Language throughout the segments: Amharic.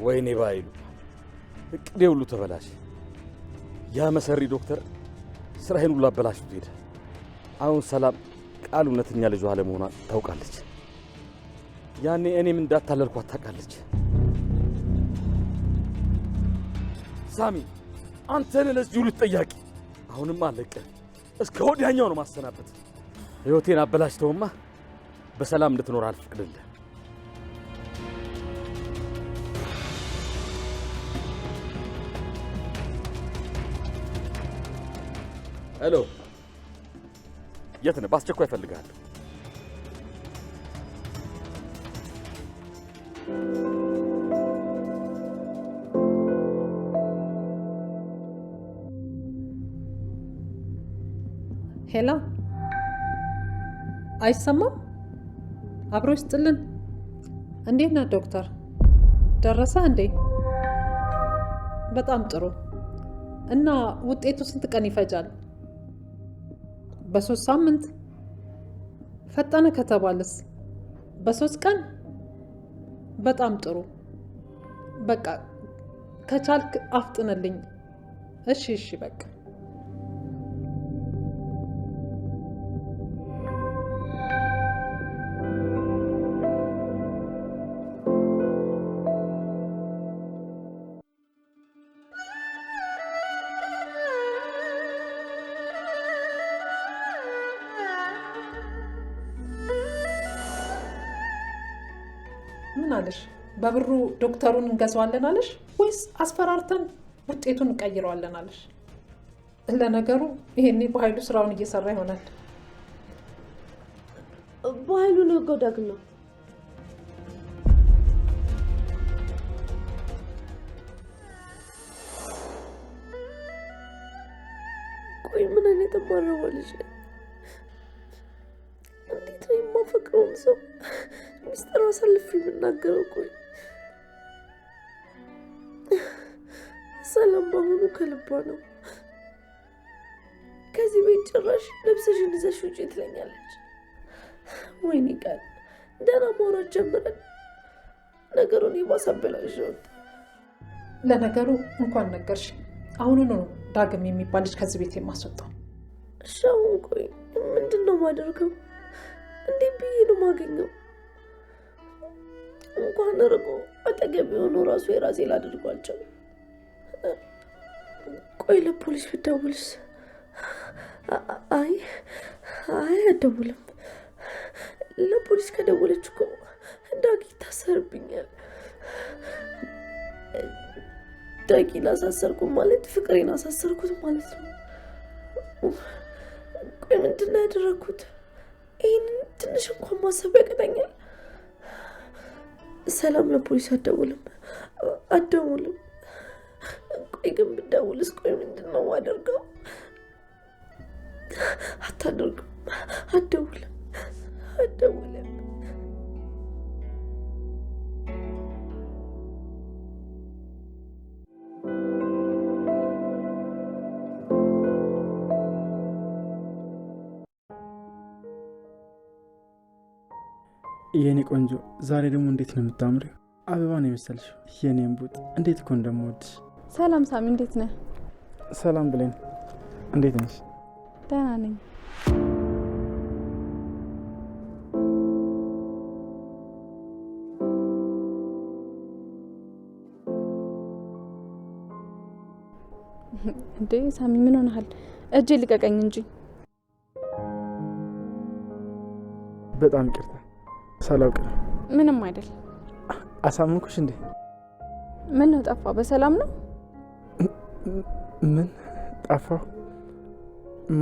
ወይኔ ባይሉ እቅዴ ሁሉ ተበላሸ። ያ መሰሪ ዶክተር ስራዬን ሁሉ አበላሽቶ ሄደ። አሁን ሰላም ቃል እውነተኛ ልጇ አለመሆኗን ታውቃለች። ያኔ እኔም እንዳታለልኳት ታውቃለች። ሳሚ፣ አንተ ነህ ለዚህ ሁሉ ተጠያቂ። አሁንም አለቀ። እስከ ወዲያኛው ነው ማሰናበት። ሕይወቴን አበላሽተውማ በሰላም እንድትኖር አልፈቅድልህ። Hello፣ የት ነህ? በአስቸኳይ እፈልግሃለሁ። Hello፣ አይሰማም? አብሮ ይስጥልን። እንዴት ነህ ዶክተር? ደረሰ እንዴ? በጣም ጥሩ። እና ውጤቱ ስንት ቀን ይፈጃል? በ3 ሳምንት? ፈጠነ ከተባለስ በ3 ቀን? በጣም ጥሩ። በቃ ከቻልክ አፍጥንልኝ። እሺ እሺ፣ በቃ። ምን አለሽ? በብሩ ዶክተሩን እንገዛዋለን አለሽ ወይስ አስፈራርተን ውጤቱን እንቀይረዋለን አለሽ? ለነገሩ ይሄኔ በኃይሉ ስራውን እየሰራ ይሆናል። በኃይሉ ነው የወጋው ዳግም ነው። ቆይ ምን አይነት የማረባ ልጅ ነኝ? እንዴት ነው የማፈቅረውን ሰው ሚስጥር አሳልፌ የምናገረው? ቆይ ሰላም በአሁኑ ከልቧ ነው። ከዚህ ቤት ጭራሽ ልብስሽን ይዘሽ ውጪ ትለኛለች። ወይኔ ቃል ደህና ማውራት ጀምረን ነገሩን የባሰ አበላሸሁት። ለነገሩ እንኳን ነገርሽ። አሁኑኑ ነው ዳግም የሚባል ልጅ ከዚህ ቤት የማስወጣው። እሺ አሁን ቆይ ምንድን ነው የማደርገው? እንዴት ብዬ ነው የማገኘው? እንኳን ርቆ አጠገብ የሆኑ ራሱ የራሴ ላደርገው አልችልም። ቆይ ለፖሊስ ብደውልስ? አይ አይ አልደውልም። ለፖሊስ ከደወለች እኮ ዳጊ ይታሰርብኛል። ዳጊን አሳሰርኩት ማለት ፍቅሬን አሳሰርኩት ማለት ነው። ቆይ ምንድን ነው ያደረግኩት? ይህንን ትንሽ እንኳን ማሰብ ያቅተኛል። ሰላም ለፖሊስ አትደውልም አትደውልም። ቆይ ግን ብደውልስ? ቆይ ምንድን ነው የማደርገው? አታደርግም። አትደውልም አትደውልም። የኔ ቆንጆ፣ ዛሬ ደግሞ እንዴት ነው የምታምሪው! አበባ ነው የመሰልሽው። የኔ እምቡጥ እንዴት እኮ እንደምወድሽ። ሰላም ሳሚ፣ እንዴት ነህ? ሰላም ብሌን፣ እንዴት ነሽ? ደህና ነኝ። እንዴ ሳሚ፣ ምን ሆነሃል? እጄ ልቀቀኝ እንጂ። በጣም ይቅርታ ሳላውቅ ነው። ምንም አይደል። አሳመንኩሽ እንዴ? ምን ነው ጠፋ? በሰላም ነው? ምን ጠፋሁ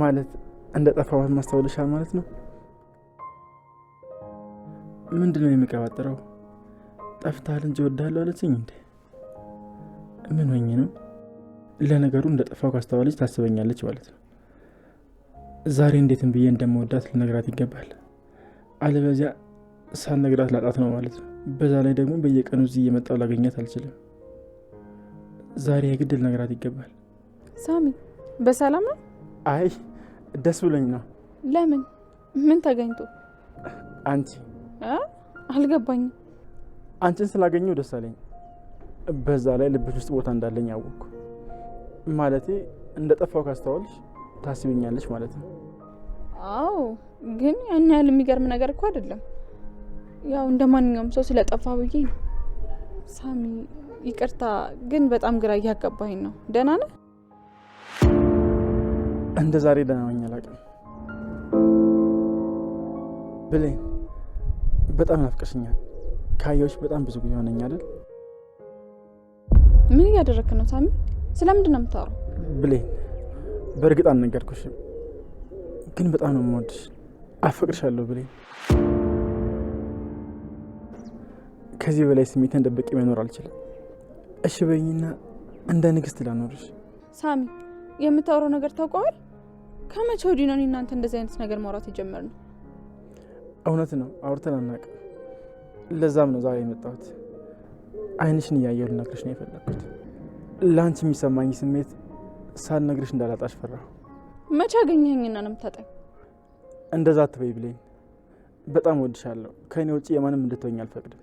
ማለት? እንደ ጠፋሁ ማስታወልሻል ማለት ነው? ምንድን ነው የሚቀባጥረው? ጠፍተሃል እንጂ እወድሃለሁ አለችኝ እንዴ? ምን ሆኜ ነው? ለነገሩ እንደ ጠፋሁ ካስተዋለች ታስበኛለች ማለት ነው። ዛሬ እንዴትም ብዬ እንደምወዳት ልነግራት ይገባል። አለበዚያ ሳልነግራት ላጣት ነው ማለት ነው። በዛ ላይ ደግሞ በየቀኑ እዚህ እየመጣሁ ላገኛት አልችልም። ዛሬ የግድ ልነግራት ይገባል። ሳሚ፣ በሰላም ነው? አይ ደስ ብሎኝ ነው። ለምን? ምን ተገኝቶ? አንቺ። አልገባኝም። አንቺን ስላገኘው ደስ አለኝ። በዛ ላይ ልብሽ ውስጥ ቦታ እንዳለኝ አወቅኩ። ማለቴ እንደ ጠፋው ካስተዋልሽ ታስቢኛለሽ ማለት ነው። አዎ፣ ግን ያን ያህል የሚገርም ነገር እኮ አይደለም። ያው እንደ ማንኛውም ሰው ስለጠፋ ብዬ ነው። ሳሚ ይቅርታ፣ ግን በጣም ግራ እያጋባኝ ነው። ደህና ነህ? እንደ ዛሬ ደህና ሆኜ አላውቅም። ብሌን በጣም ናፍቀሽኛል። ካየሁሽ በጣም ብዙ ጊዜ ሆነኝ አይደል? ምን እያደረግክ ነው ሳሚ? ስለምንድን ነው የምታወራው? ብሌን በእርግጥ አልነገርኩሽም፣ ግን በጣም ነው የምወድሽ፣ አፈቅርሻለሁ ብሌን። ከዚህ በላይ ስሜቴን ደብቄ መኖር አልችልም። እሺ በይኝና እንደ ንግስት ላኖርሽ። ሳሚ የምታወራው ነገር ታውቀዋል? ከመቼ ወዲህ ነው እኔ እናንተ እንደዚህ አይነት ነገር ማውራት የጀመርነው? እውነት ነው አውርተን አናውቅም። ለዛም ነው ዛሬ የመጣሁት። ዓይንሽን እያየሁ ልነግርሽ ነው የፈለግኩት። ለአንቺ የሚሰማኝ ስሜት ሳልነግርሽ እንዳላጣሽ ፈራሁ። መቼ አገኘኸኝና ነው የምታጠኝ? እንደዛ አትበይ ብሌን፣ በጣም እወድሻለሁ። ከእኔ ውጭ የማንም እንድትሆኝ አልፈቅድም።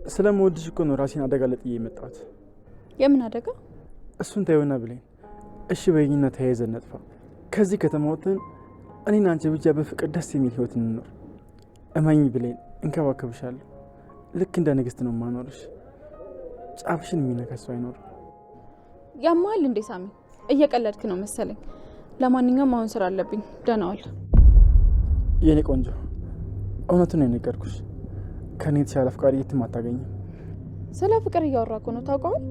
ስለምወድሽ እኮ ነው ራሴን አደጋ ለጥዬ የመጣሁት። የምን አደጋ? እሱን ተይውና ብሌን፣ እሺ በይኝና ተያይዘን ነጥፋ። ከዚህ ከተማ ወጥተን እኔና አንቺ ብቻ በፍቅር ደስ የሚል ህይወት እንኖር። እመኝ ብሌን፣ እንከባከብሻለሁ። ልክ እንደ ንግስት ነው የማኖርሽ። ጫፍሽን የሚነካ ሰው አይኖርም። ያማል እንዴ ሳሚ? እየቀለድክ ነው መሰለኝ። ለማንኛውም አሁን ስራ አለብኝ። ደህና ዋል። የኔ ቆንጆ፣ እውነቱን ነው የነገርኩሽ። ከእኔ የተሻለ አፍቃሪ የትም አታገኝም። ስለ ፍቅር እያወራ እኮ ነው ታውቀዋል።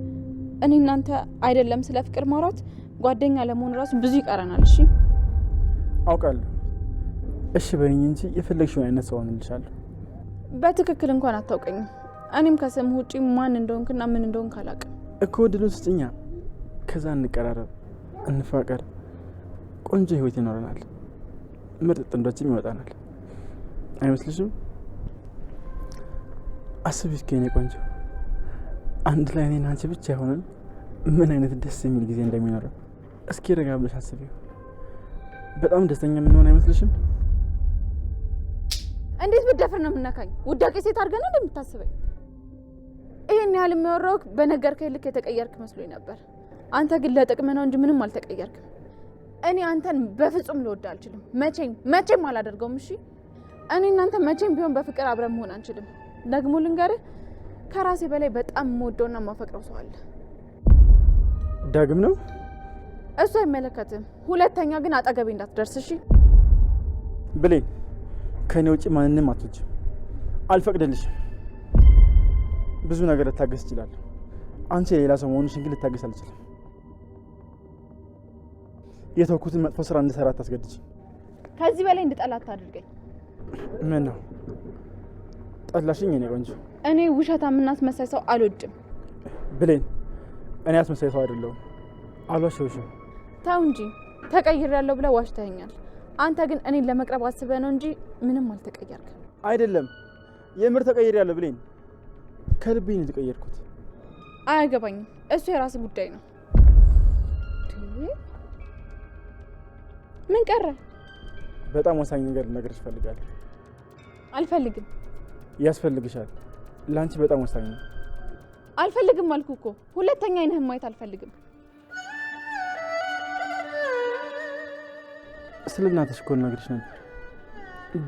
እኔ እናንተ አይደለም ስለ ፍቅር ማውራት ጓደኛ ለመሆን ራሱ ብዙ ይቀረናል። እሺ አውቃለሁ። እሺ በይኝ እንጂ የፈለግሽውን አይነት ሰው ሆንልሻለሁ። በትክክል እንኳን አታውቀኝም። እኔም ከስምህ ውጪ ማን እንደሆንክና ምን እንደሆንክ አላውቅም እኮ። እድሉን ስጭኛ። ከዛ እንቀራረብ፣ እንፋቀር፣ ቆንጆ ህይወት ይኖረናል፣ ምርጥ ጥንዶችም ይወጣናል። አይመስልሽም? አስቢ እስኪ የኔ ቆንጆ፣ አንድ ላይ እኔና አንቺ ብቻ የሆነን ምን አይነት ደስ የሚል ጊዜ እንደሚኖረው እስኪ ረጋ ብለሽ አስቢው። በጣም ደስተኛ የምንሆን አይመስልሽም? እንዴት ብትደፍር ነው የምነካኝ? ውዳቄ ሴት አድርገህ ነው እንደምታስበኝ? ይሄን ያህል የሚያወራው በነገርከኝ ልክ የተቀየርክ መስሎኝ ነበር። አንተ ግን ለጥቅምህ ነው እንጂ ምንም አልተቀየርክም። እኔ አንተን በፍጹም ልወድ አልችልም። መቼም መቼም አላደርገውም። እሺ እኔ እናንተ መቼም ቢሆን በፍቅር አብረን መሆን አንችልም። ደግሞ ልንገርህ፣ ከራሴ በላይ በጣም የምወደውና የማፈቅረው ሰው አለ። ዳግም ነው? እሱ አይመለከትም። ሁለተኛ ግን አጠገቤ እንዳትደርስ እሺ? ብሌን፣ ከእኔ ውጭ ማንንም አትወጂም። አልፈቅድልሽም። ብዙ ነገር ልታገስ እችላለሁ። አንቺ የሌላ ሰው መሆንሽን ግን ልታገስ አልችልም። የተውኩትን መጥፎ ስራ እንድሰራ አታስገድጅ። ከዚህ በላይ እንድጠላ አታድርገኝ። ምን ነው ጠላሽኝ? የኔ ቆንጆ፣ እኔ ውሸታምና አስመሳይ ሰው አልወድም። ብሌን፣ እኔ አስመሳይ ሰው አይደለሁም። አልዋሸሁሽም። ተው እንጂ ተቀይሬያለሁ ብለህ ዋሽተኸኛል። አንተ ግን እኔን ለመቅረብ አስበህ ነው እንጂ ምንም አልተቀየርክም። አይደለም፣ የምር ተቀይሬያለሁ ብሌን። ከልቤ ነው የተቀየርኩት። አያገባኝም። እሱ የራስህ ጉዳይ ነው። ምን ቀረ? በጣም ወሳኝ ነገር ልነግርሽ እፈልጋለሁ። አልፈልግም። ያስፈልግሻል። ለአንቺ በጣም ወሳኝ ነው። አልፈልግም አልኩ እኮ። ሁለተኛ ዓይንህን ማየት አልፈልግም። ስለ እናትሽ እኮ ልነግርሽ ነበር።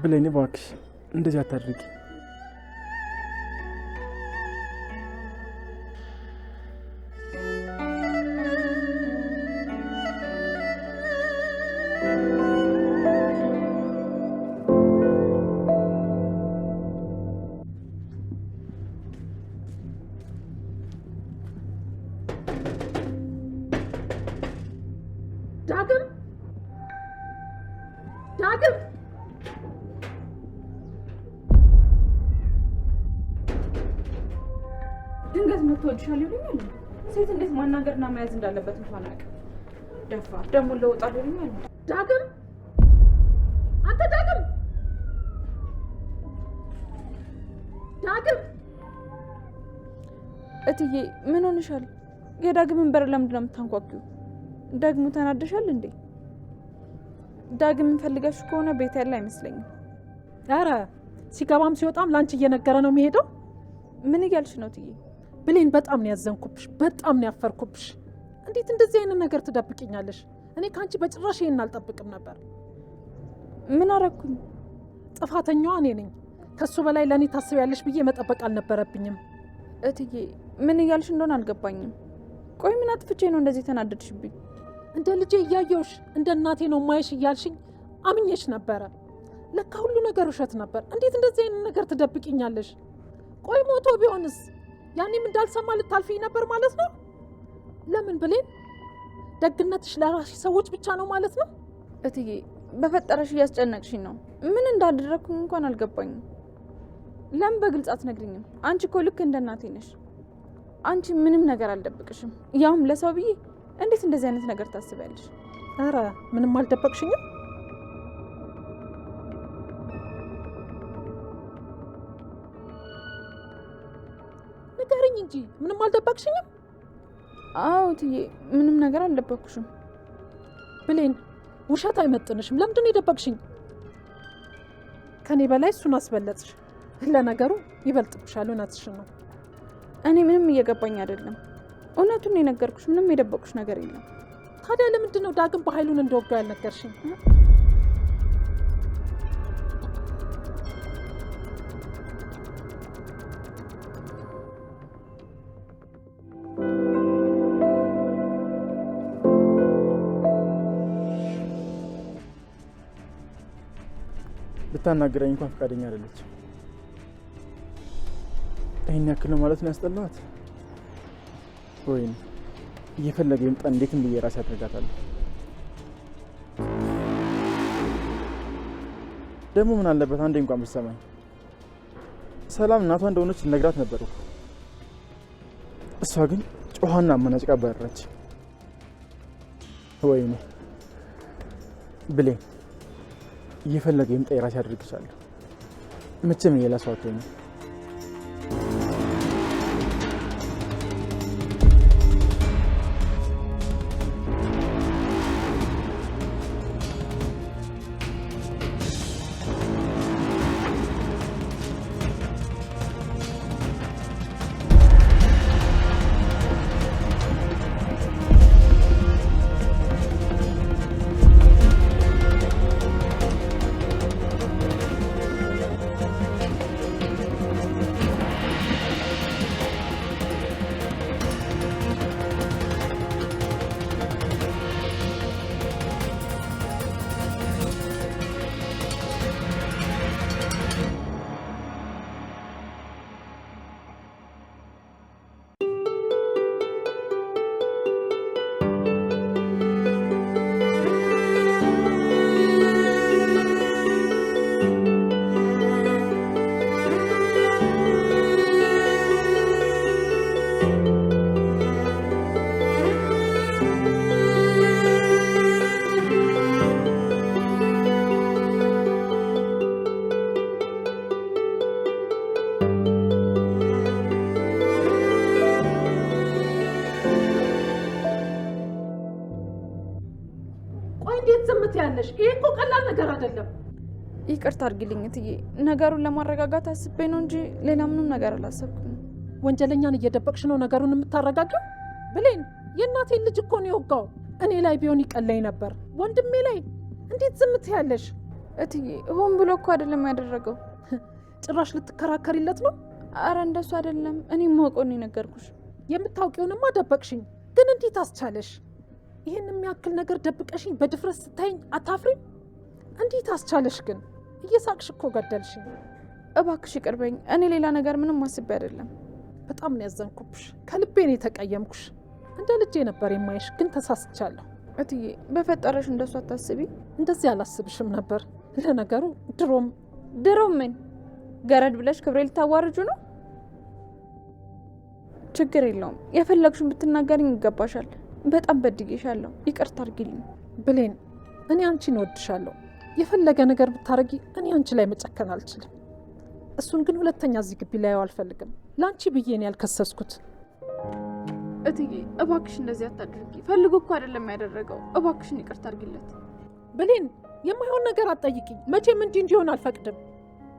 ብሌን እባክሽ እንደዚህ አታድርጊ። ዳግም ዳግም፣ ድንገት መጥቶ ወድሻል ይሉኛል። ሴት እንዴት ማናገርና መያዝ እንዳለበት እንኳን አያውቅም። ደፋር ደግሞ ለውጣል ይሉኛል። ዳግም፣ አንተ ዳግም፣ ዳግም። እትዬ ምን ሆነሻል? የዳግምን በር ለምንድን ነው የምታንኳኪው? ደግሞ ተናደሻል እንዴ? ዳግምን ፈልገሽ ከሆነ ቤት ያለ አይመስለኝም። ኧረ ሲገባም ሲወጣም ለአንቺ እየነገረ ነው የሚሄደው። ምን እያልሽ ነው እትዬ? ብሌን በጣም ነው ያዘንኩብሽ፣ በጣም ነው ያፈርኩብሽ። እንዴት እንደዚህ አይነት ነገር ትደብቅኛለሽ? እኔ ከአንቺ በጭራሽ ይሄን አልጠብቅም ነበር። ምን አረኩኝ? ጥፋተኛዋ እኔ ነኝ። ከሱ በላይ ለእኔ ታስቢያለሽ ብዬ መጠበቅ አልነበረብኝም። እትዬ ምን እያልሽ እንደሆነ አልገባኝም። ቆይ ምን አጥፍቼ ነው እንደዚህ ተናደድሽብኝ? እንደ ልጄ እያየሁሽ እንደ እናቴ ነው ማየሽ እያልሽኝ አምኜሽ ነበረ። ለካ ሁሉ ነገር ውሸት ነበር። እንዴት እንደዚህ አይነት ነገር ትደብቅኛለሽ? ቆይ ሞቶ ቢሆንስ ያኔም እንዳልሰማ ልታልፊኝ ነበር ማለት ነው? ለምን ብሌን፣ ደግነትሽ ለራስሽ ሰዎች ብቻ ነው ማለት ነው? እትዬ በፈጠረሽ እያስጨነቅሽኝ ነው። ምን እንዳደረግኩኝ እንኳን አልገባኝም። ለምን በግልጽ አትነግሪኝም? አንቺ እኮ ልክ እንደ እናቴ ነሽ። አንቺ ምንም ነገር አልደብቅሽም። ያውም ለሰው ብዬ እንዴት እንደዚህ አይነት ነገር ታስቢያለሽ? ኧረ ምንም አልደበቅሽኝም። ንገሪኝ እንጂ ምንም አልደበቅሽኝም? አዎ እትዬ ምንም ነገር አልደበቅኩሽም። ብሌን ውሸት አይመጥንሽም። ለምንድን ነው የደበቅሽኝ? ከኔ በላይ እሱን አስበለጥሽ። ለነገሩ ይበልጥብሻል። እውነትሽን ነው። እኔ ምንም እየገባኝ አይደለም። እውነቱን ነው የነገርኩሽ። ምንም የደበቅኩሽ ነገር የለም። ታዲያ ለምንድን ነው ዳግም በኃይሉን እንደወጋው ያልነገርሽኝ? ልታናግረኝ እንኳን ፈቃደኛ አይደለች። ይህን ያክል ነው ማለት ነው ያስጠላኋት? ወይም እየፈለገ ይምጣ፣ እንዴትም ብዬ ራሴ አደርጋታለሁ። ደግሞ ምን አለበት አንዴ እንኳን ብትሰማኝ። ሰላም እናቷ እንደሆነች ልነግራት ነበር እኮ። እሷ ግን ጮኋና አመናጭቃ አባረረች። ወይኔ ብሌን፣ እየፈለገ ይምጣ፣ የራሴ አደርግሻለሁ። መቼም የሌላ ሰው አትሆኝም። ቆይ እንዴት ዝም ትያለሽ? ይሄ እኮ ቀላል ነገር አይደለም። ይቅርታ አድርጊልኝ እትዬ፣ ነገሩን ለማረጋጋት አስቤ ነው እንጂ ሌላ ምንም ነገር አላሰብኩም። ወንጀለኛን እየደበቅሽ ነው ነገሩን የምታረጋጊው? ብሌን የእናቴን ልጅ እኮ ነው የወጋው። እኔ ላይ ቢሆን ይቀለኝ ነበር። ወንድሜ ላይ እንዴት ዝም ትያለሽ? እትዬ ሆን ብሎ እኮ አይደለም ያደረገው። ጭራሽ ልትከራከሪለት ነው? አረ እንደሱ አይደለም። እኔ የማውቀውን ነው የነገርኩሽ። የምታውቂውንማ ደበቅሽኝ። ግን እንዴት አስቻለሽ? ይህን የሚያክል ነገር ደብቀሽኝ በድፍረት ስታይኝ አታፍሪም? እንዴት አስቻለሽ ግን? እየሳቅሽ እኮ ገደልሽኝ። እባክሽ ይቅርበኝ። እኔ ሌላ ነገር ምንም አስቤ አይደለም። በጣም ነው ያዘንኩብሽ። ከልቤ ነው የተቀየምኩሽ። እንደ ልጄ ነበር የማይሽ፣ ግን ተሳስቻለሁ። እትዬ በፈጠረሽ እንደሱ አታስቢ። እንደዚህ አላስብሽም ነበር። ለነገሩ ድሮም ድሮም ምን ገረድ ብለሽ ክብሬ ልታዋርጁ ነው? ችግር የለውም። የፈለግሽን ብትናገሪኝ ይገባሻል። በጣም በድዬሻለሁ። ይቅርታ አድርጊልኝ። ብሌን፣ እኔ አንቺን እወድሻለሁ። የፈለገ ነገር ብታረጊ እኔ አንቺ ላይ መጨከን አልችልም። እሱን ግን ሁለተኛ እዚህ ግቢ ላየው አልፈልግም። ለአንቺ ብዬ ነው ያልከሰስኩት። እትዬ እባክሽ እንደዚህ አታድርጊ። ፈልጎ እኮ አይደለም ያደረገው። እባክሽን ይቅርታ አድርጊለት። ብሌን፣ የማይሆን ነገር አትጠይቂኝ። መቼም እንዲህ እንዲሆን አልፈቅድም።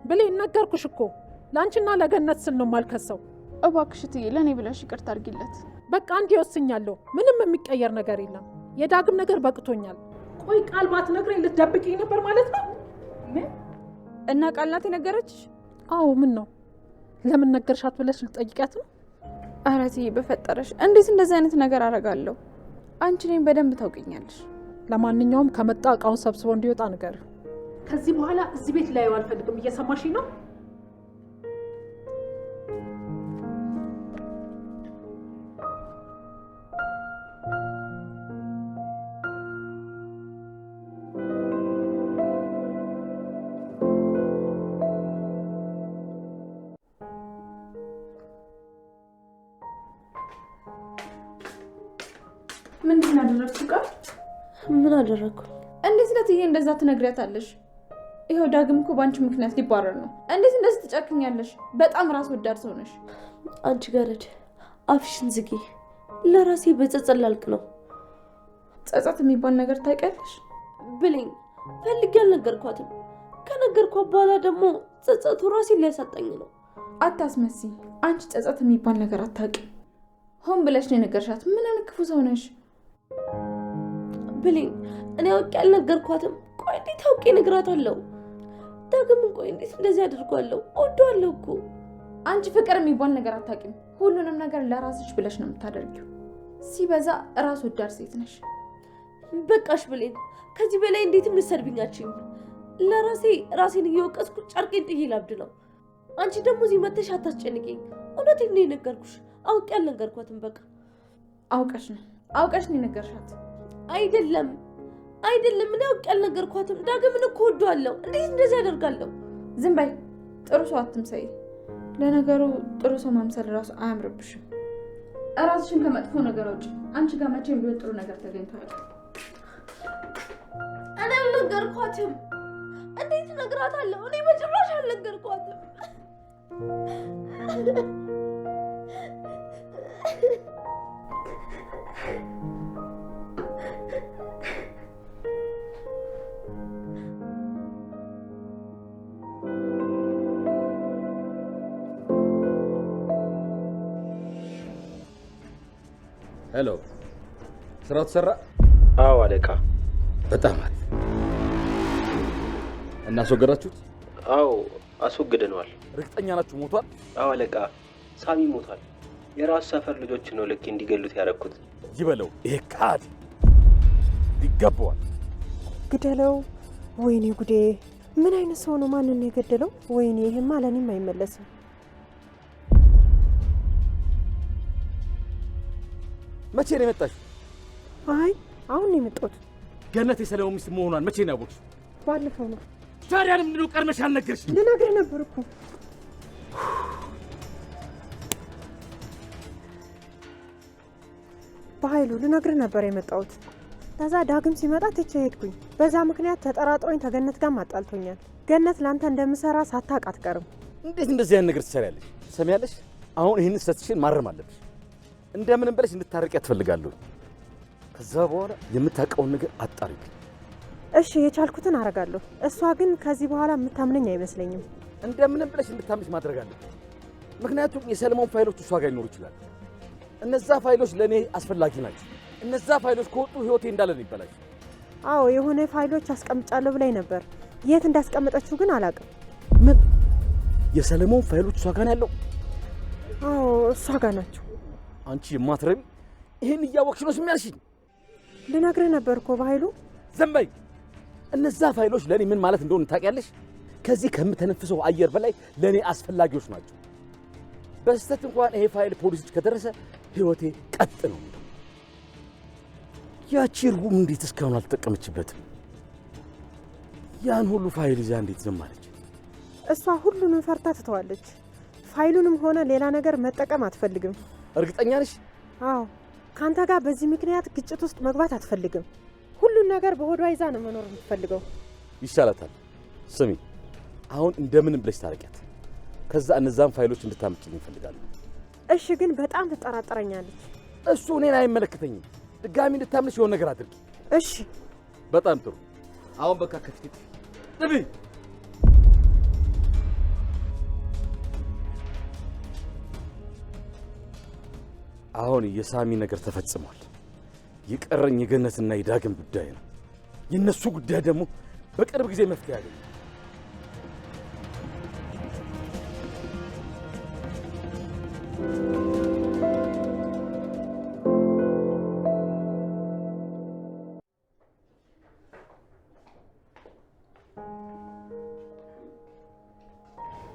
ብሌን፣ ነገርኩሽ እኮ ለአንቺና ለገነት ስል ነው የማልከሰው። እባክሽ እትዬ ለእኔ ብለሽ ይቅርታ አድርጊለት። በቃ አንዴ ወስኛለሁ። ምንም የሚቀየር ነገር የለም። የዳግም ነገር በቅቶኛል። ቆይ ቃል ባትነግረኝ ልትደብቂኝ ነበር ማለት ነው? ምን እና ቃል ናት የነገረችሽ? አዎ። ምን ነው ለምን ነገርሻት ብለሽ ልጠይቂያት ነው? ኧረ እትዬ በፈጠረሽ እንዴት እንደዚህ አይነት ነገር አደርጋለሁ? አንቺ እኔን በደንብ ታውቂኛለሽ። ለማንኛውም ከመጣ እቃውን ሰብስቦ እንዲወጣ ንገሪው። ከዚህ በኋላ እዚህ ቤት ላየው አልፈልግም። እየሰማሽኝ ነው? ምንድን ነው ያደረግሽው? ቃል ምን አደረግኩ? እንዴት ለትዬ እንደዛ ትነግሪያታለሽ? ይኸው ዳግም እኮ በአንቺ ምክንያት ሊባረር ነው። እንዴት እንደዚህ ትጨክኛለሽ? በጣም ራስ ወዳድ ሰው ነሽ። አንቺ ገረድ አፍሽን ዝጊ። ለራሴ በጸጸት ላልቅ ነው። ጸጸት የሚባል ነገር ታውቂያለሽ? ብሌን ፈልጌ አልነገርኳትም። ከነገርኳት በኋላ ደግሞ ጸጸቱ ራሴን ሊያሳጣኝ ነው። አታስመስይ። አንቺ ጸጸት የሚባል ነገር አታውቂም። ሆን ብለሽ ነው የነገርሻት። ምን አይነት ክፉ ሰው ነሽ? ብሌን እኔ አውቄ አልነገርኳትም። ቆይ እንዴት አውቄ እነግራታለሁ? ዳግምን ቆይ እንዴት እንደዚህ አድርጓለሁ? እወደዋለሁ እኮ። አንቺ ፍቅር የሚባል ነገር አታውቂም። ሁሉንም ነገር ለራስሽ ብለሽ ነው የምታደርጊው። ሲበዛ ራስ ወዳድ ሴት ነሽ። በቃሽ ብሌን፣ ከዚህ በላይ እንዴትም ልትሰድቢኝ አትችይም። ለራሴ ራሴን እየወቀስኩ ጨርቄን ጥዬ ላብድ ነው። አንቺ ደግሞ እዚህ መተሽ አታስጨንቂኝ። እውነቴን ነው የነገርኩሽ። አውቄ አልነገርኳትም። በቃ አውቀሽ ነው አውቀሽ ነው የነገርሻት። አይደለም አይደለም፣ እኔ አውቄ አልነገርኳትም። ዳግምን እኮ እወደዋለሁ። እንዴት እንደዚህ አደርጋለሁ? ዝም በይ። ጥሩ ሰው አትምሰይ። ለነገሩ ጥሩ ሰው መምሰል እራሱ አያምርብሽም። እራስሽን ከመጥፎ ነገር አውጪ። አንቺ ጋር መቼም ቢሆን ጥሩ ነገር ተገኝቶ አያውቅም። እኔ አልነገርኳትም። እንዴት እነግራታለሁ? እኔ በጭራሽ አልነገርኳትም። Hello፣ ስራው ተሰራ? አዎ አለቃ። በጣም አሪፍ። እናስወገዳችሁት? አዎ አስወግደነዋል። እርግጠኛ ናችሁ ሞቷል? አዎ አለቃ፣ ሳሚ ሞቷል። የራሱ ሰፈር ልጆች ነው ልክ እንዲገሉት ያደረኩት። ይበለው፣ ይሄ ካድ ይገባዋል። ግደለው! ወይኔ ጉዴ! ምን አይነት ሰው ነው? ማንን ነው የገደለው? ወይኔ ይሄማ ለእኔም አይመለስም። መቼ ነው የመጣሽው? አይ አሁን ነው የመጣሁት። ገነት የሰለሞን ሚስት መሆኗን መቼ ነው ያወቅሽው? ባለፈው ነው። ታዲያ ለምንድን ነው ቀድመሽ ያልነገርሽኝ? ልነግርህ ነበር እኮ። በኃይሉ ልነግርህ ነበር የመጣሁት። ከዛ ዳግም ሲመጣ ትቼ ሄድኩኝ። በዛ ምክንያት ተጠራጥሮኝ ከገነት ጋር አጣልቶኛል። ገነት ለአንተ እንደምሰራ ሳታውቅ አትቀርም። እንዴት እንደዚህ አይነት ነገር ትሰሪያለሽ? ትሰሚያለሽ? አሁን ይህንን ስህተትሽን ማረም አለብሽ። እንደምንም ብለሽ እንድታረቂያት እፈልጋለሁ። ከዛ በኋላ የምታውቀውን ነገር አጣሪብኝ። እሺ የቻልኩትን አደርጋለሁ። እሷ ግን ከዚህ በኋላ የምታምነኝ አይመስለኝም። እንደምንም ብለሽ እንድታምንሽ ማድረግ አለብሽ። ምክንያቱም የሰለሞን ፋይሎች እሷ ጋር ሊኖሩ ይችላል። እነዛ ፋይሎች ለእኔ አስፈላጊ ናቸው። እነዛ ፋይሎች ከወጡ ህይወቴ እንዳለ ነው ይበላሽ። አዎ የሆነ ፋይሎች አስቀምጫለሁ ብላኝ ነበር። የት እንዳስቀመጠችው ግን አላውቅም። ምን? የሰለሞን ፋይሎች እሷ ጋር ነው ያለው? አዎ እሷ ጋር ናቸው። አንቺ የማትረቢ ይህን እያወቅሽ ነው ስም ያልሽኝ? ልነግርህ ነበር እኮ በኃይሉ። ዝም በይ። እነዛ ፋይሎች ለእኔ ምን ማለት እንደሆነ ታውቂያለሽ? ከዚህ ከምተነፍሰው አየር በላይ ለእኔ አስፈላጊዎች ናቸው። በስህተት እንኳን ይሄ ፋይል ፖሊሶች ከደረሰ ህይወቴ ቀጥ ነው የሚለው። ያቺ እርጉም እንዴት እስካሁን አልተጠቀመችበትም? ያን ሁሉ ፋይል ይዛ እንዴት ዝም አለች? እሷ ሁሉንም ፈርታ ትተዋለች። ፋይሉንም ሆነ ሌላ ነገር መጠቀም አትፈልግም። እርግጠኛ ነሽ? አዎ ካንተ ጋር በዚህ ምክንያት ግጭት ውስጥ መግባት አትፈልግም። ሁሉን ነገር በሆዷ ይዛ ነው መኖር የምትፈልገው። ይሻላታል። ስሚ፣ አሁን እንደምንም ብለሽ ታረቂያት። ከዛ እነዛን ፋይሎች እንድታመጭልኝ እፈልጋለሁ። እሺ፣ ግን በጣም ትጠራጠረኛለች። እሱ እኔን አይመለከተኝም። ድጋሚ እንድታምንሽ የሆነ ነገር አድርጊ። እሺ። በጣም ጥሩ። አሁን በቃ ከፊት ጥቢ። አሁን የሳሚ ነገር ተፈጽሟል። የቀረኝ የገነትና የዳግም ጉዳይ ነው። የነሱ ጉዳይ ደግሞ በቅርብ ጊዜ መፍትሄ ያገኛል።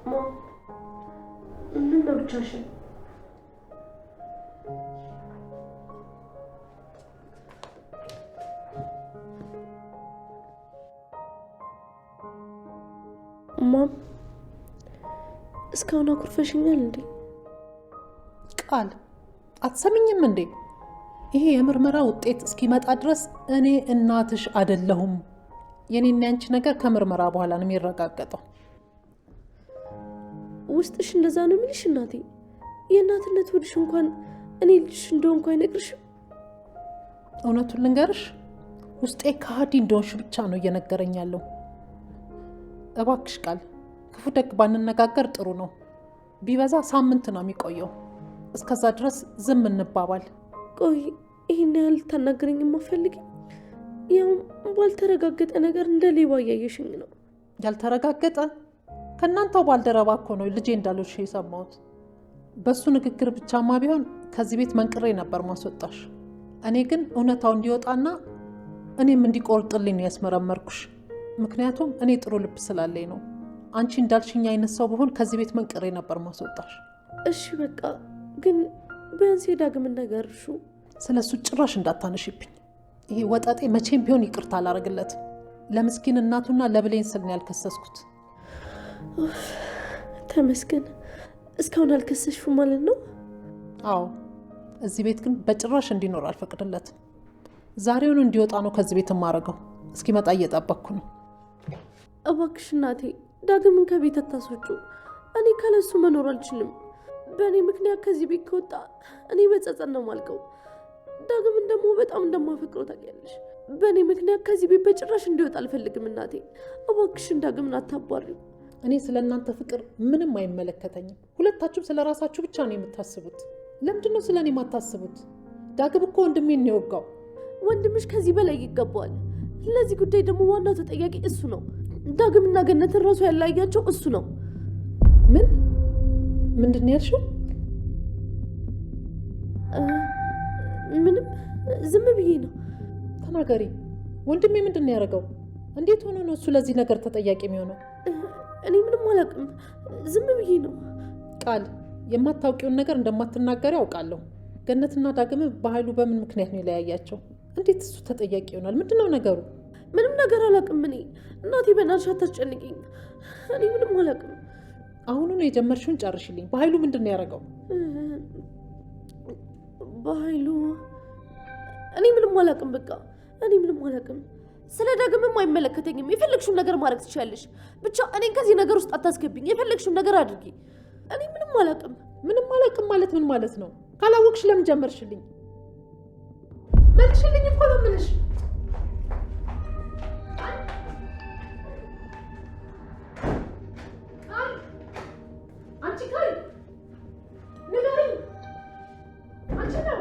ማ ምን ነው ብቻሽን? ማም እስካሁን አኩርፈሽኛል እንዴ? ቃል አትሰሚኝም እንዴ? ይሄ የምርመራ ውጤት እስኪመጣ ድረስ እኔ እናትሽ አይደለሁም። የኔና ያንቺ ነገር ከምርመራ በኋላ ነው የሚረጋገጠው። ውስጥሽ እንደዛ ነው የሚልሽ እናቴ? የእናትነት ሆድሽ እንኳን እኔ ልጅሽ እንደሆንኩ አይነግርሽም? እውነቱን ልንገርሽ፣ ውስጤ ከሃዲ እንደሆንሽ ብቻ ነው እየነገረኝ ያለው። እባክሽ ቃል፣ ክፉ ደግ ባንነጋገር ጥሩ ነው። ቢበዛ ሳምንት ነው የሚቆየው። እስከዛ ድረስ ዝም እንባባል። ቆይ ይህን ያህል ልታናግረኝ የማፈልጊ? ያውም ባልተረጋገጠ ነገር እንደ ሌባ እያየሽኝ ነው። ያልተረጋገጠ ከእናንተው ባልደረባ እኮ ነው ልጄ እንዳልሽ የሰማሁት። በእሱ ንግግር ብቻማ ቢሆን ከዚህ ቤት መንቅሬ ነበር ማስወጣሽ። እኔ ግን እውነታው እንዲወጣና እኔም እንዲቆርጥልኝ ነው ያስመረመርኩሽ። ምክንያቱም እኔ ጥሩ ልብ ስላለኝ ነው። አንቺ እንዳልሽኝ አይነት ሰው ብሆን ከዚህ ቤት መንቅሬ ነበር ማስወጣሽ። እሺ በቃ ግን ቢያንስ የዳግምን ነገር እርሹ። ስለ እሱ ጭራሽ እንዳታነሽብኝ። ይሄ ወጠጤ መቼም ቢሆን ይቅርታ አላረግለትም። ለምስኪን እናቱና ለብሌን ስል ነው ያልከሰስኩት። ተመስገን። እስካሁን አልከሰሽም ማለት ነው? አዎ፣ እዚህ ቤት ግን በጭራሽ እንዲኖር አልፈቅድለትም። ዛሬውኑ እንዲወጣ ነው ከዚህ ቤት የማረገው። እስኪመጣ እየጠበቅኩ ነው። እባክሽ እናቴ ዳግምን ከቤት አታስወጪው። እኔ ካለሱ መኖር አልችልም። በእኔ ምክንያት ከዚህ ቤት ከወጣ እኔ በጸጸት ነው የማልቀው። ዳግምን ደግሞ በጣም እንደማፈቅረው ታውቂያለሽ። በእኔ ምክንያት ከዚህ ቤት በጭራሽ እንዲወጣ አልፈልግም እናቴ። እባክሽን ዳግምን አታባሪው። እኔ ስለ እናንተ ፍቅር ምንም አይመለከተኝም። ሁለታችሁም ስለ ራሳችሁ ብቻ ነው የምታስቡት። ለምንድን ነው ስለ እኔ የማታስቡት? ዳግም እኮ ወንድሜን ነው የወጋው። ወንድምሽ ከዚህ በላይ ይገባዋል። ለዚህ ጉዳይ ደግሞ ዋናው ተጠያቂ እሱ ነው። ዳግምና ገነትን ራሱ ያለያያቸው እሱ ነው። ምን ምንድን ነው ያልሽው? ምንም፣ ዝም ብዬ ነው። ተናገሪ። ወንድሜ ምንድን ነው ያደረገው? እንዴት ሆኖ ነው እሱ ለዚህ ነገር ተጠያቂ የሚሆነው? እኔ ምንም አላውቅም፣ ዝም ብዬ ነው። ቃል፣ የማታውቂውን ነገር እንደማትናገሪ ያውቃለሁ። ገነትና ዳግም በኃይሉ በምን ምክንያት ነው የለያያቸው? እንዴት እሱ ተጠያቂ ይሆናል? ምንድን ነው ነገሩ? ምንም ነገር አላውቅም እኔ። እናቴ በእናትሽ አታስጨንቂኝ። እኔ ምንም አላውቅም። አሁኑኑ የጀመርሽውን ጨርሽልኝ። በኃይሉ ምንድን ነው ያደረገው? በኃይሉ እኔ ምንም አላውቅም። በቃ እኔ ምንም አላውቅም። ስለ ዳግምም አይመለከተኝም። የፈለግሽውን ነገር ማድረግ ትችያለሽ። ብቻ እኔን ከዚህ ነገር ውስጥ አታስገቢኝ። የፈለግሽውን ነገር አድርጊ። እኔ ምንም አላውቅም። ምንም አላውቅም ማለት ምን ማለት ነው? ካላወቅሽ ለምን ጀመርሽልኝ? መልሽልኝ እኮ ነው የምልሽ። አንቺ ቃል ንገሪኝ። አንቺ ነው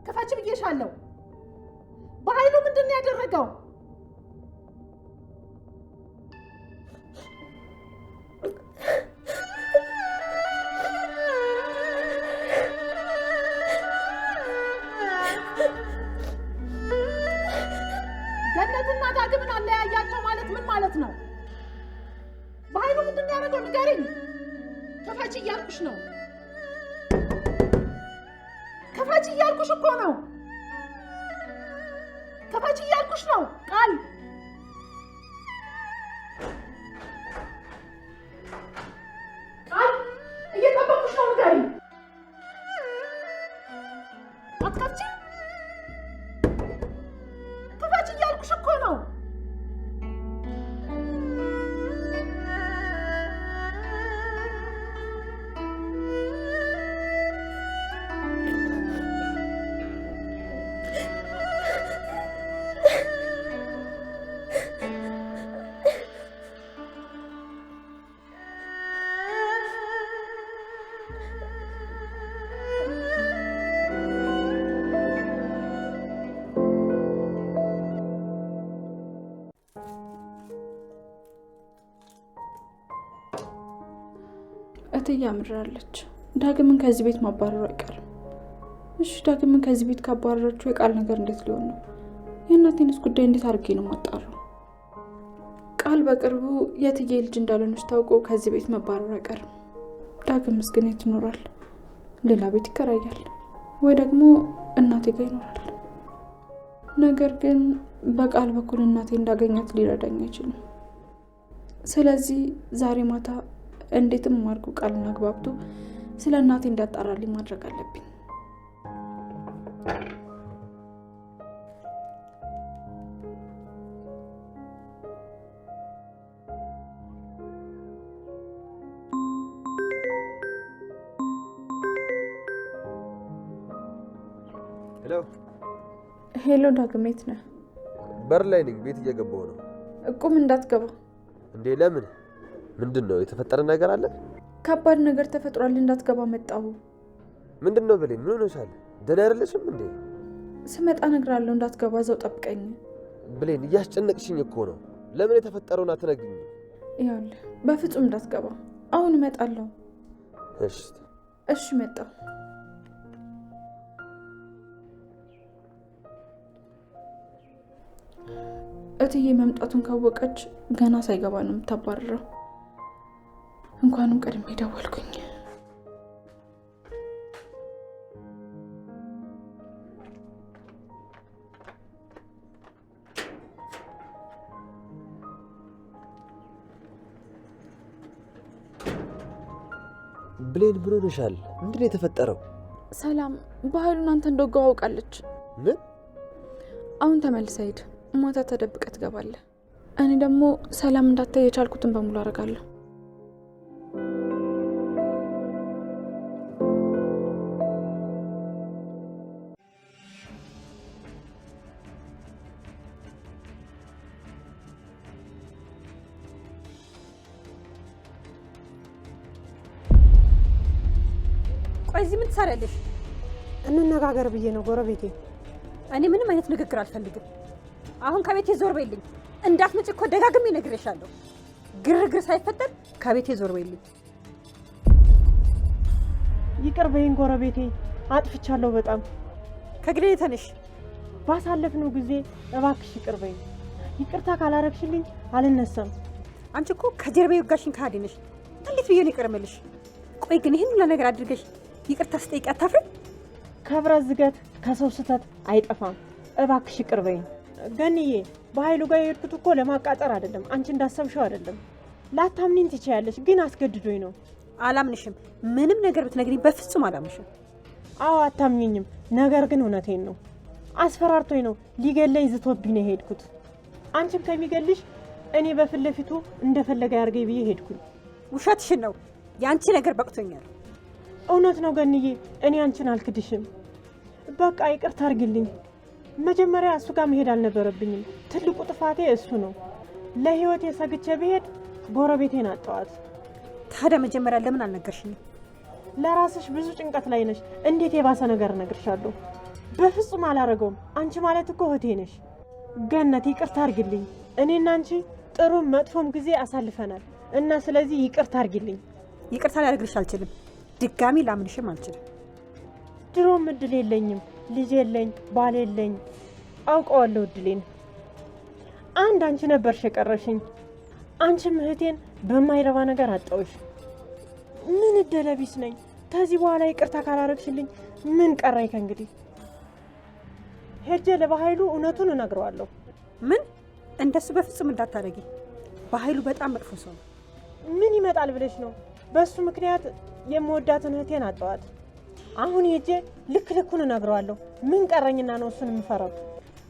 ክፈች ብዬሻለሁ። በኃይሉ ምንድን ነው ያደረገው? ገነትና ዳግምን አለያያቸው ማለት ምን ማለት ነው? በኃይሉ ምንድን ነው ያደረገው? ንገሪኝ። ክፈች እያልኩሽ ነው። ክፈች እያልኩሽ እኮ ነው። ክፈች እያልኩሽ ነው። ቃል ቃል እየጠበኩሽ ነው። ንገሪኝ። አትከፍቺም? ክፈች እያልኩሽ እኮ ነው። እትዬ አምራለች። ዳግምን ከዚህ ቤት ማባረሩ አይቀርም። እሺ ዳግምን ከዚህ ቤት ካባረረችው የቃል ነገር እንዴት ሊሆን ነው? የእናቴንስ ጉዳይ እንዴት አድርጌ ነው የማጣራው? ቃል በቅርቡ የእትዬ ልጅ እንዳልሆነች ታውቆ ከዚህ ቤት መባረሩ አይቀርም። ዳግምስ ግን የት ይኖራል? ሌላ ቤት ይከራያል ወይ ደግሞ እናቴ ጋር ይኖራል። ነገር ግን በቃል በኩል እናቴ እንዳገኛት ሊረዳኝ አይችልም። ስለዚህ ዛሬ ማታ እንዴትም አድርጎ ቃልን አግባብቶ ስለ እናቴ እንዳጣራልኝ ማድረግ አለብኝ። Hello Hello፣ ዳግም የት ነህ? በር ላይ ነኝ። ቤት እየገባሁ ነው። ቁም፣ እንዳትገባ። እንዴ ለምን? ምንድን ነው የተፈጠረ ነገር አለ? ከባድ ነገር ተፈጥሯል። እንዳትገባ መጣሁ። ምንድን ነው ብሌን? ምን ሆነሻል? ደህና አይደለሽም እንዴ? ስመጣ እነግርሃለሁ። እንዳትገባ፣ እዛው ጠብቀኝ። ብሌን እያስጨነቅሽኝ እኮ ነው። ለምን የተፈጠረውን አትነግሪኝም? ይኸውልህ፣ በፍጹም እንዳትገባ። አሁን እመጣለሁ። እሺ እሺ፣ መጣሁ። እትዬ መምጣቱን ካወቀች ገና ሳይገባ ነው የምታባርረው። እንኳንም ቀድሜ ደወልኩኝ። ብሌን ምን ሆነሻል? ምንድን ነው የተፈጠረው? ሰላም በኃይሉን አንተ እንደወጋው አውቃለች። ምን? አሁን ተመልሰህ ሂድ። ማታ ተደብቀህ ትገባለህ። እኔ ደግሞ ሰላም እንዳታይ የቻልኩትን በሙሉ አደርጋለሁ። ቆይ እዚህ ምን ትሰሪያለሽ? እንነጋገር ብዬ ነው ጎረቤቴ። እኔ ምንም አይነት ንግግር አልፈልግም። አሁን ከቤቴ ዞር በይልኝ። እንዳትመጪ እኮ ደጋግሜ ነግሬሻለሁ። ግርግር ሳይፈጠር ከቤቴ ዞር በይልኝ። ይቅር በይኝ ጎረቤቴ፣ አጥፍቻለሁ በጣም። ከግሬ ተነሽ። ባሳለፍነው ጊዜ እባክሽ ይቅር በይኝ። ይቅርታ ካላረግሽልኝ አልነሳም። አንቺ እኮ ከጀርባዬ ወጋሽኝ ከሃዲ ነሽ። እንዴት ብዬ ነው ይቅር እምልሽ? ቆይ ግን ይህን ሁላ ነገር አድርገሽ ይቅርታ ስጠይቅ አታፍሪም? ከብረት ዝገት ከሰው ስህተት አይጠፋም። እባክሽ ይቅር በይኝ ገንዬ። በኃይሉ ጋር የሄድኩት እኮ ለማቃጠር አይደለም፣ አንቺ እንዳሰብሽው አይደለም። ላታምኒን ትችያለሽ፣ ግን አስገድዶኝ ነው። አላምንሽም። ምንም ነገር ብትነግሪኝ በፍጹም አላምንሽም። አዎ አታምኚኝም፣ ነገር ግን እውነቴን ነው። አስፈራርቶኝ ነው፣ ሊገለኝ ዝቶብኝ ነው የሄድኩት። አንቺም ከሚገልሽ እኔ በፊት ለፊቱ እንደፈለገ ያርገኝ ብዬ ሄድኩኝ። ውሸትሽን ነው። የአንቺ ነገር በቅቶኛል። እውነት ነው ገንዬ፣ እኔ አንቺን አልክድሽም። በቃ ይቅርታ አርግልኝ። መጀመሪያ እሱ ጋር መሄድ አልነበረብኝም። ትልቁ ጥፋቴ እሱ ነው። ለህይወቴ ሰግቼ ብሄድ ጎረቤቴን አጣዋት። ታዲያ መጀመሪያ ለምን አልነገርሽኝም? ለራስሽ ብዙ ጭንቀት ላይ ነሽ። እንዴት የባሰ ነገር እነግርሻለሁ? በፍጹም አላረገውም። አንቺ ማለት እኮ እህቴ ነሽ። ገነት ይቅርታ አርግልኝ። እኔና አንቺ ጥሩም መጥፎም ጊዜ አሳልፈናል እና ስለዚህ ይቅርታ አርግልኝ። ይቅርታ ላደርግልሽ አልችልም። ድጋሚ ላምንሽም አልችልም። ድሮም እድል የለኝም። ልጅ የለኝ፣ ባል የለኝ። አውቀዋለሁ እድሌን። አንድ አንቺ ነበርሽ የቀረሽኝ። አንቺም እህቴን በማይረባ ነገር አጣውሽ። ምን እድለ ቢስ ነኝ። ከዚህ በኋላ ይቅርታ ካላረግሽልኝ ምን ቀራኝ ከእንግዲህ? ሄጄ ለበኃይሉ እውነቱን እነግረዋለሁ። ምን? እንደሱ በፍጹም እንዳታደርጊ። በኃይሉ በጣም መጥፎ ሰው ነው። ምን ይመጣል ብለሽ ነው? በሱ ምክንያት የምወዳትን እህቴን አጣዋት። አሁን ሄጄ ልክ ልኩን እነግረዋለሁ። ምን ቀረኝና ነው እሱን የምፈራው?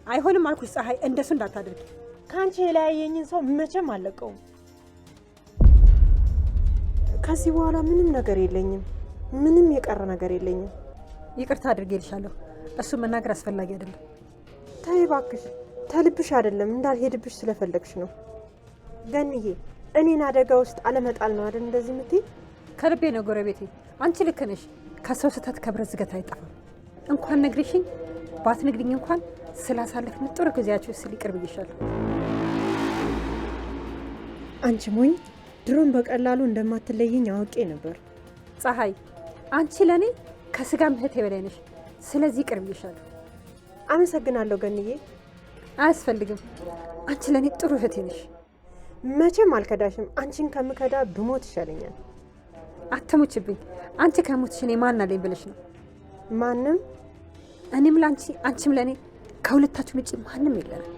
አይሆንም አልኩሽ ፀሐይ፣ እንደሱ እንዳታደርጊ። ከአንቺ የለያየኝን ሰው መቼም አልለቀውም። ከዚህ በኋላ ምንም ነገር የለኝም። ምንም የቀረ ነገር የለኝም። ይቅርታ አድርጌልሻለሁ። እሱ መናገር አስፈላጊ አይደለም። ተይ እባክሽ፣ ተልብሽ አይደለም እንዳልሄድብሽ ስለፈለግሽ ነው። ገንዬ፣ እኔን አደጋ ውስጥ አለመጣል ነው አይደል እንደዚህ የምትይ? ከልቤ ነው ጎረቤቴ። አንቺ ልክ ነሽ። ከሰው ስህተት ከብረት ዝገት አይጠፋም። እንኳን ነግሬሽኝ ባትነግሪኝ እንኳን ስላሳለፍን ጥሩ ጊዜያችሁ ስል ይቅር ብዬሻለሁ። አንቺ ሞኝ፣ ድሮም በቀላሉ እንደማትለይኝ አውቄ ነበር። ፀሐይ፣ አንቺ ለእኔ ከስጋም እህቴ በላይ ነሽ። ስለዚህ ይቅር ብዬሻለሁ። አመሰግናለሁ ገንዬ። አያስፈልግም። አንቺ ለእኔ ጥሩ እህቴ ነሽ። መቼም አልከዳሽም። አንቺን ከምከዳ ብሞት ይሻለኛል። አትሙችብኝ። አንቺ ከሞትሽ እኔ ማን አለኝ ብለሽ ነው? ማንም። እኔም ለአንቺ አንቺም ለእኔ፣ ከሁለታችን ውጭ ማንም የለንም።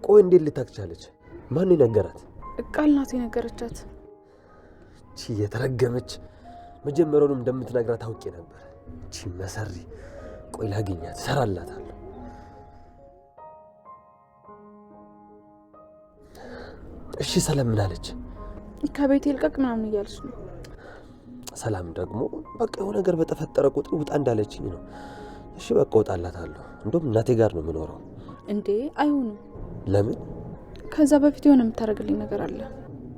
ቆይ እንዴት ልታክ ቻለች? ማን የነገራት? ቃል ናት የነገረቻት። እቺ የተረገመች መጀመሪያውንም እንደምትነግራት አውቄ ነበር። እቺ መሰሪ። ቆይ ላግኛት፣ እሰራላታለሁ። እሺ ሰላም ምን አለች? ከቤቴ ልቀቅ ምናምን እያለች ነው። ሰላም ደግሞ በቃ የሆነ ነገር በተፈጠረ ቁጥር ውጣ እንዳለችኝ ነው። እሺ በቃ እወጣላታለሁ። እንደውም እናቴ ጋር ነው የምኖረው። እንዴ አይሆንም። ለምን? ከዛ በፊት የሆነ የምታደርግልኝ ነገር አለ።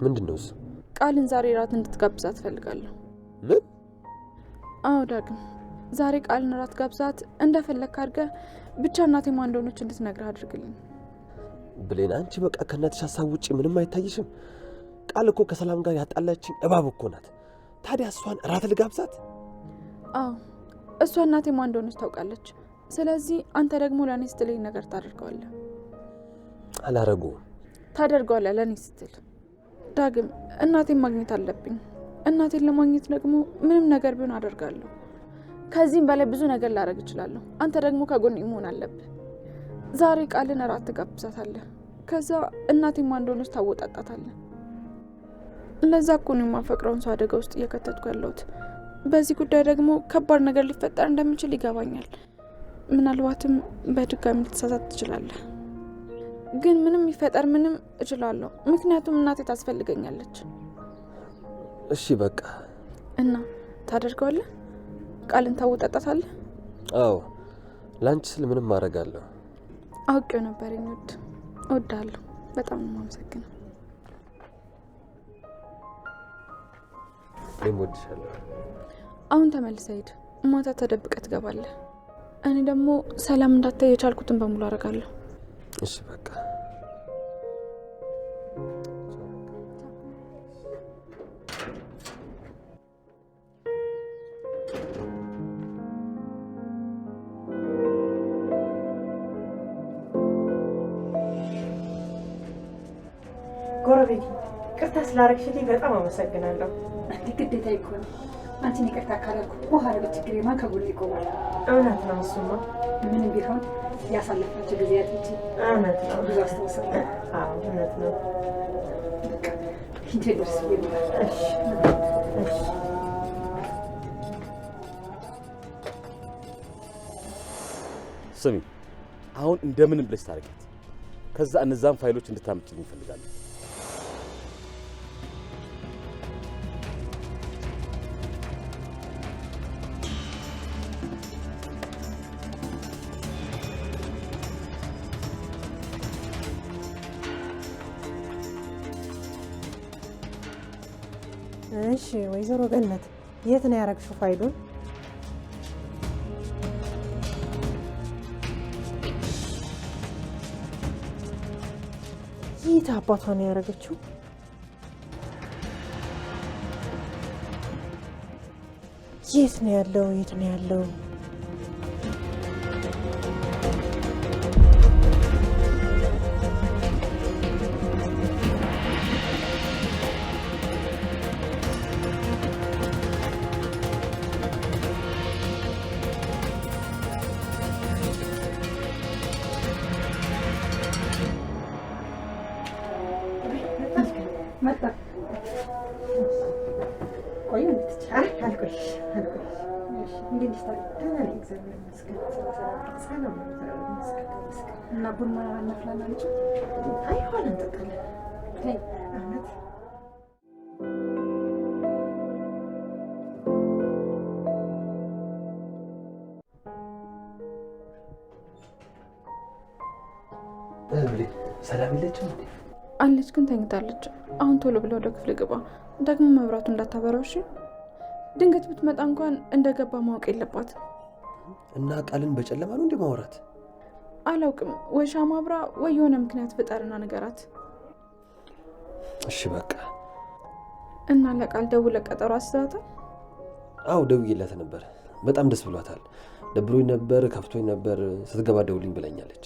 ምንድን ነው እሱ? ቃልን ዛሬ እራት እንድትጋብዛት እፈልጋለሁ። ምን? አዎ ዳግም፣ ዛሬ ቃልን እራት ጋብዛት። እንደፈለግክ አድርገህ ብቻ እናቴ ማን እንደሆነች እንድትነግርህ አድርግልኝ። ብሌን፣ አንቺ በቃ ከእናትሽ ሀሳብ ውጭ ምንም አይታይሽም። ቃል እኮ ከሰላም ጋር ያጣላችኝ እባብ እኮ ናት። ታዲያ እሷን እራት ልጋብዛት? አዎ እሷ እናቴ ማን እንደሆነች ታውቃለች። ስለዚህ አንተ ደግሞ ለእኔ ስትል ይህን ነገር ታደርገዋለህ። አላረገውም። ታደርገዋለህ ለእኔ ስትል። ዳግም፣ እናቴን ማግኘት አለብኝ። እናቴን ለማግኘት ደግሞ ምንም ነገር ቢሆን አደርጋለሁ። ከዚህም በላይ ብዙ ነገር ላደርግ እችላለሁ። አንተ ደግሞ ከጎኔ መሆን አለብህ። ዛሬ ቃልን እራት ትጋብዛታለህ። ከዛ እናቴ ማን እንደሆነች ታወጣጣታለህ። ለዛ እኮ ነው የማፈቅረውን ሰው አደጋ ውስጥ እየከተትኩ ያለሁት። በዚህ ጉዳይ ደግሞ ከባድ ነገር ሊፈጠር እንደሚችል ይገባኛል። ምናልባትም በድጋሚ ልትሳሳት ትችላለህ። ግን ምንም ይፈጠር ምንም እችላለሁ። ምክንያቱም እናቴ ታስፈልገኛለች። እሺ በቃ። እና ታደርገዋለህ? ቃልን ታወጣጣታለህ? አዎ ላንቺ ስል ምንም አደርጋለሁ። አውቄው ነበር የኔ ውድ። እወድሃለሁ። በጣም ነው የማመሰግነው። እኔም እወድሻለሁ። አሁን ተመልሰህ ሂድ። ማታ ተደብቀህ ትገባለህ። እኔ ደግሞ ሰላም እንዳታይ የቻልኩትን በሙሉ አደርጋለሁ። እሺ በቃ። ጎረቤቴ ይቅርታ ስላደረግሽልኝ በጣም አመሰግናለሁ። እንዴ ግዴታ እኮ ነው። አንቺን ይቅርታ ካላልኩ በኋላ በችግሬ ማን ከጎኔ ይቆማል? እውነት ነው። እሱማ ምንም ቢሆን ያሳለፍናቸው ጊዜያቶች እውነት ነው፣ ብዙ አስታውሳለሁ። አዎ እውነት ነው። በቃ ሂጅ ደርስ። እሺ እሺ። ስሚ፣ አሁን እንደምንም ብለሽ ታረቂያት። ከዛ እነዛን ፋይሎች እንድታመጭልኝ እፈልጋለሁ። እሺ ወይዘሮ ገነት የት ነው ያረግሽው ፋይሉን? የት አባቷ ነው ያረገችው? የት ነው ያለው? የት ነው ያለው? መጣ ቆይ እና ቡና እናፍላና ልጅ አይ ኋላ እንጠጣለን። እውነት ሰላም የለችም እንዴ? አለች ግን ተኝታለች። አሁን ቶሎ ብለህ ወደ ክፍል ግባ። ደግሞ መብራቱ እንዳታበራው እሺ። ድንገት ብትመጣ እንኳን እንደገባ ማወቅ የለባትም። እና ቃልን በጨለማ ነው እንዴ ማውራት? አላውቅም። ወይ ሻማ አብራ ወይ የሆነ ምክንያት ፍጠርና ንገራት። እሺ በቃ። እና ለቃል ደውለህ ቀጠሮ አስይዛታል? አዎ ደውዬላት ነበር። በጣም ደስ ብሏታል። ደብሮኝ ነበር፣ ከፍቶኝ ነበር፣ ስትገባ ደውልኝ ብለኛለች።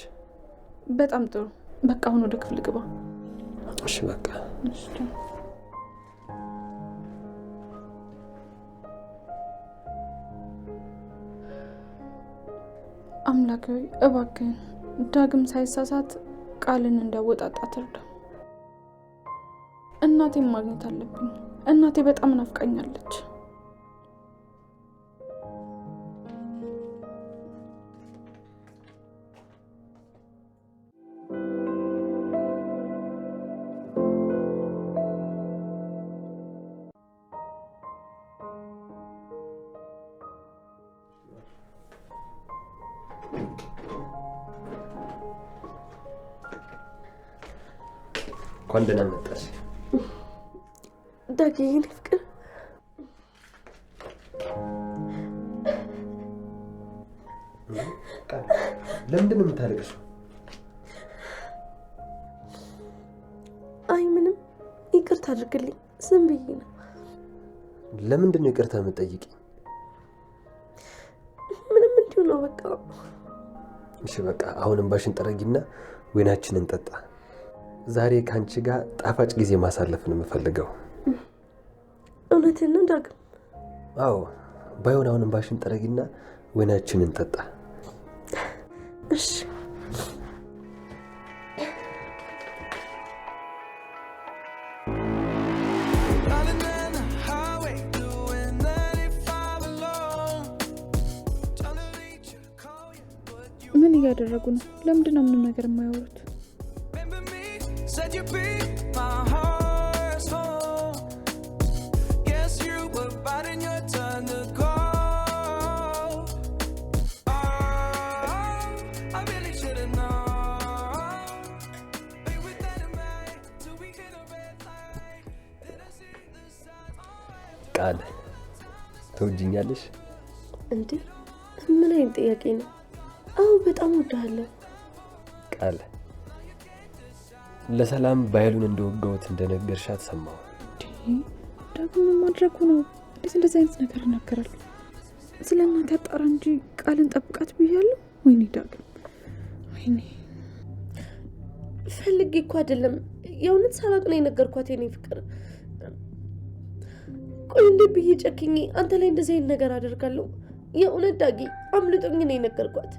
በጣም ጥሩ። በቃ አሁን ወደ ክፍል ግባ። እሺ በቃ። እሺ። አምላኬ ሆይ እባክህን ዳግም ሳይሳሳት ቃልን እንዲያወጣጣት እርዳው። እናቴን ማግኘት አለብኝ። እናቴ በጣም ናፍቃኛለች። እንኳን ደህና መጣሽ ዳጊ። የኔ ፍቅር ለምንድን ነው የምታለቅሽው? አይ ምንም፣ ይቅርታ አድርግልኝ። ዝም ብዬ ነው። ለምንድን ነው ይቅርታ የምትጠይቂኝ? ምንም እንዲሁ ነው በቃ። እሺ በቃ አሁን እንባሽን ጠረጊና ወይናችንን ጠጣ። ዛሬ ካንቺ ጋር ጣፋጭ ጊዜ ማሳለፍ ነው የምፈልገው። እውነትህን ነው ዳግም? አዎ፣ ባይሆን አሁን እንባሽን ጠረጊና ወይናችንን ጠጣ። እሺ። ምን እያደረጉ ነው? ለምንድን ነው ምንም ነገር የማያወሩት? Said you'd be my heart's home. Guess you were biding your turn to go. Oh, I really should've known. Be with dynamite till we hit a red light. Then I see the signs. ቃል ትወጂኛለሽ እንዴ? ምን አይነት ጥያቄ ነው? አዎ በጣም እወድሃለሁ። ቃል ለሰላም ባይሉን እንደወጋሁት እንደነገርሻት ሰማሁ። ደግሞ ማድረጉ ነው። እንዴት እንደዚህ አይነት ነገር ይናገራል? ስለ እናቴ አጣራ እንጂ ቃልን ጠብቃት ብያለሁ። ወይኔ ዳግም፣ ወይኔ። ፈልጌ እኮ አይደለም፣ የእውነት ሳላውቅ ነው የነገርኳት የኔ ፍቅር። ቆይ እንዴት ብዬ ጨክኜ አንተ ላይ እንደዚህ አይነት ነገር አደርጋለሁ? የእውነት ዳጊ አምልጦኝ ነው የነገርኳት።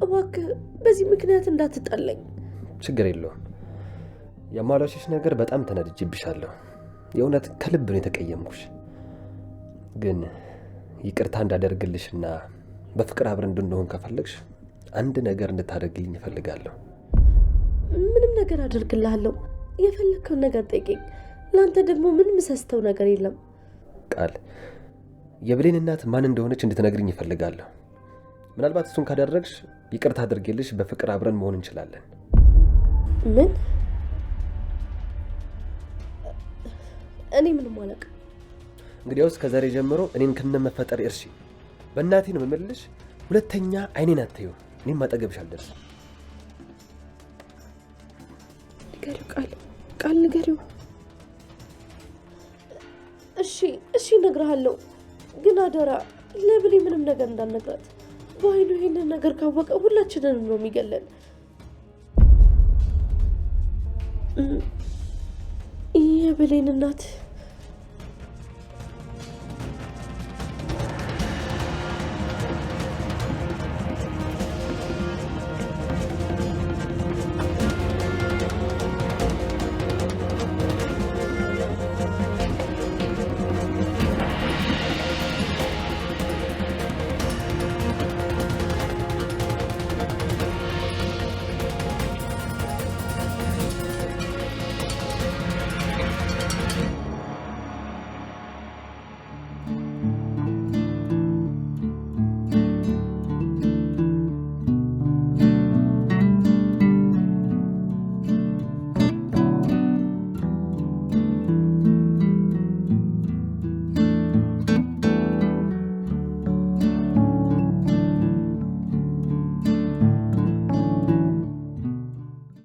እባክህ በዚህ ምክንያት እንዳትጣለኝ። ችግር የለውም። የማሏሽሽ ነገር በጣም ተናድጄብሻለሁ። የእውነት ከልብ ነው የተቀየምኩሽ። ግን ይቅርታ እንዳደርግልሽና በፍቅር አብረን እንድንሆን ከፈለግሽ አንድ ነገር እንድታደርግልኝ እፈልጋለሁ። ምንም ነገር አደርግልሃለሁ። የፈለግከውን ነገር ጠይቀኝ። ለአንተ ደግሞ ምንም ሰስተው ነገር የለም። ቃል የብሌን እናት ማን እንደሆነች እንድትነግሪኝ እፈልጋለሁ። ምናልባት እሱን ካደረግሽ ይቅርታ አድርጌልሽ በፍቅር አብረን መሆን እንችላለን። ምን? እኔ ምንም አላውቅም። እንግዲያውስ ከዛሬ ጀምሮ እኔን ከነመፈጠር እርሺ። በእናቴ ነው የምምልሽ። ሁለተኛ አይኔን አታዩ። እኔም አጠገብሽ አልደርስም። ንገሪው ቃል፣ ቃል ንገሪው። እሺ እሺ እነግርሃለሁ፣ ግን አደራ ለብሌ ምንም ነገር እንዳልነግራት። በኃይሉ ይሄንን ነገር ካወቀ ሁላችንንም ነው የሚገለን። የብሌን እናት